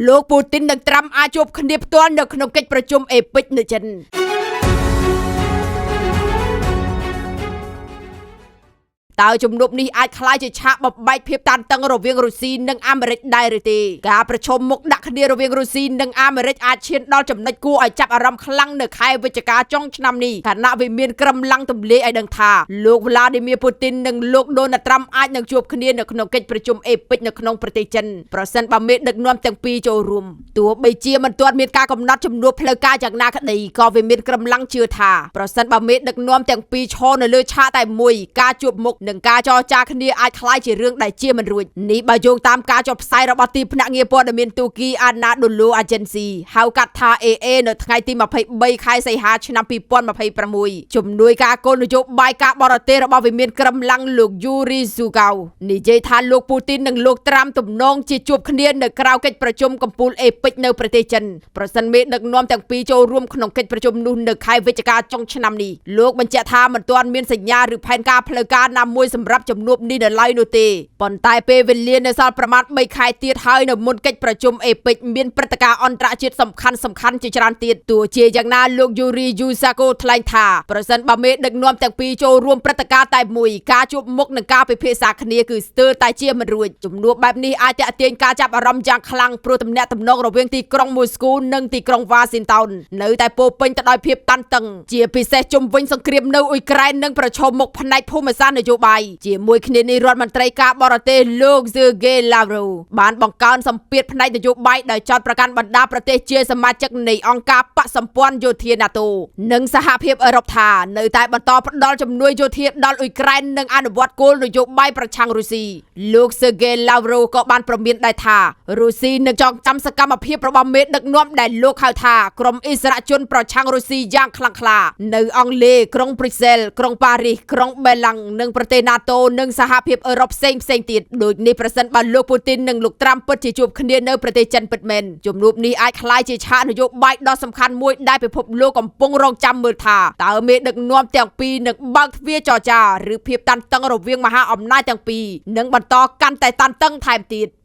លោកពូទីននិងត្រាំអាចជួបគ្នាផ្ទាល់នៅក្នុងកិច្ចប្រជុំអេពិកនៅចិន តើជំនួបនេះអាចក្លាយជាឆាកបំបែកភាពតានតឹងរវាងរុស្ស៊ីនិងអាមេរិកដែរឬទេការប្រឈមមុខដាក់គ្នារវាងរុស្ស៊ីនិងអាមេរិកអាចឈានដល់ចំណុចគួរឲ្យចាប់អារម្មណ៍ខ្លាំងនៅខែវិច្ឆិកាចុងឆ្នាំនេះខណៈវិមានក្រឹមឡាំងទម្លាយឲ្យដឹងថាលោកវ្លាឌីមៀពូទីននិងលោកដូណាល់ត្រាំអាចនឹងជួបគ្នានៅក្នុងកិច្ចប្រជុំអេពិកនៅក្នុងប្រទេសចិនប្រសិនបើមេដឹកនាំទាំងពីរចូលរួមទោះបីជាមិនទាន់មានការកំណត់ជំនួបផ្លូវការយ៉ាងណាក្តីក៏វិមានក្រឹមឡាំងជឿថាប្រសិនបើមេដឹកនាំទាំងពីរឈរនៅលើឆាកតែមួយការជួបមុខនិងការចរចាគ្នាអាចក្លាយជារឿងដែលជាមិនរួចនេះបើយោងតាមការចុះផ្សាយរបស់ទីភ្នាក់ងារព័ត៌មានទូគី Anadolu Agency ហៅកាត់ថា AA នៅថ្ងៃទី23ខែសីហាឆ្នាំ2026ជំនួយការគោលនយោបាយការបរទេសរបស់វិមានក្រឹមឡាំងលោកយូរីស៊ូកៅនិយាយថាលោកពូទីននិងលោកត្រាំទំនងជាជួបគ្នានៅក្រៅកិច្ចប្រជុំកំពូលអេពិកនៅប្រទេសចិនប្រសិនមេដឹកនាំទាំងពីរចូលរួមក្នុងកិច្ចប្រជុំនោះនៅខែវិច្ឆិកាចុងឆ្នាំនេះលោកបញ្ជាក់ថាមិនទាន់មានសញ្ញាឬផែនការផ្លូវការណាមួយសម្រាប់ជំនួបនេះនៅឡើយនោះទេប៉ុន្តែពេលវេលានៅសល់ប្រមាណ3ខែទៀតហើយនៅមុនកិច្ចប្រជុំអេពិកមានព្រឹត្តិការណ៍អន្តរជាតិសំខាន់ៗជាច្រើនទៀតទោះជាយ៉ាងណាលោកយូរីយូសាកូថ្លែងថាប្រសិនបើមេដឹកនាំទាំងពីរចូលរួមព្រឹត្តិការណ៍តែមួយការជួបមុខនិងការពិភាក្សាគ្នាគឺស្ទើរតែជាមិនរួចជំនួបបែបនេះអាចទាក់ទាញការចាប់អារម្មណ៍យ៉ាងខ្លាំងព្រោះទំនាក់ទំនងរវាងទីក្រុងមូស្គូនិងទីក្រុងវ៉ាស៊ីនតោននៅតែពោពេញទៅដោយភាពតានតឹងជាពិសេសជុំវិញសង្គ្រាមនៅអ៊ុយក្រែននិងប្រឈមមុខផ្នែកភូមិសាស្ត្រនយោបាយជាមួយគ្នានេះរដ្ឋមន្ត្រីការបរទេសលោកស៊ឺហ្គេឡាវ៉ូបានបង្កើនសម្ពាធផ្នែកនយោបាយដោយចោទប្រកាន់បណ្ដាប្រទេសជាសមាជិកនៃអង្គការបកសម្ព័ន្ធយោធា NATO និងសហភាពអឺរ៉ុបថានៅតែបន្តផ្ដល់ជំនួយយោធាដល់អ៊ុយក្រែននិងអនុវត្តគោលនយោបាយប្រឆាំងរុស្ស៊ីលោកស៊ឺហ្គេឡាវ៉ូក៏បានព្រមានដែរថារុស្ស៊ីនឹងចងចាំសកម្មភាពរបស់មេដឹកនាំដែលលោកហៅថាក្រុមអិសរាជជនប្រឆាំងរុស្ស៊ីយ៉ាងខ្លាំងក្លានៅអង់គ្លេសក្រុងប្រ៊ុចសែលក្រុងប៉ារីសក្រុងបេឡាំងនិងប្រទេស NATO និងសហភាពអឺរ៉ុបផ្សេងៗទៀតដូចនេះប្រសិនបើលោកពូទីននិងលោកត្រាំពិតជាជួបគ្នានៅប្រទេសចិនពិតមែនជំនួបនេះអាចក្លាយជាឆាកនយោបាយដ៏សំខាន់មួយដែលពិភពលោកកំពុងរងចាំមើលថាតើមេដឹកនាំទាំងពីរនឹងបើកទ្វារចរចាឬភាពតានតឹងរវាងមហាអំណាចទាំងពីរនឹងបន្តកាន់តែតានតឹងថែមទៀត។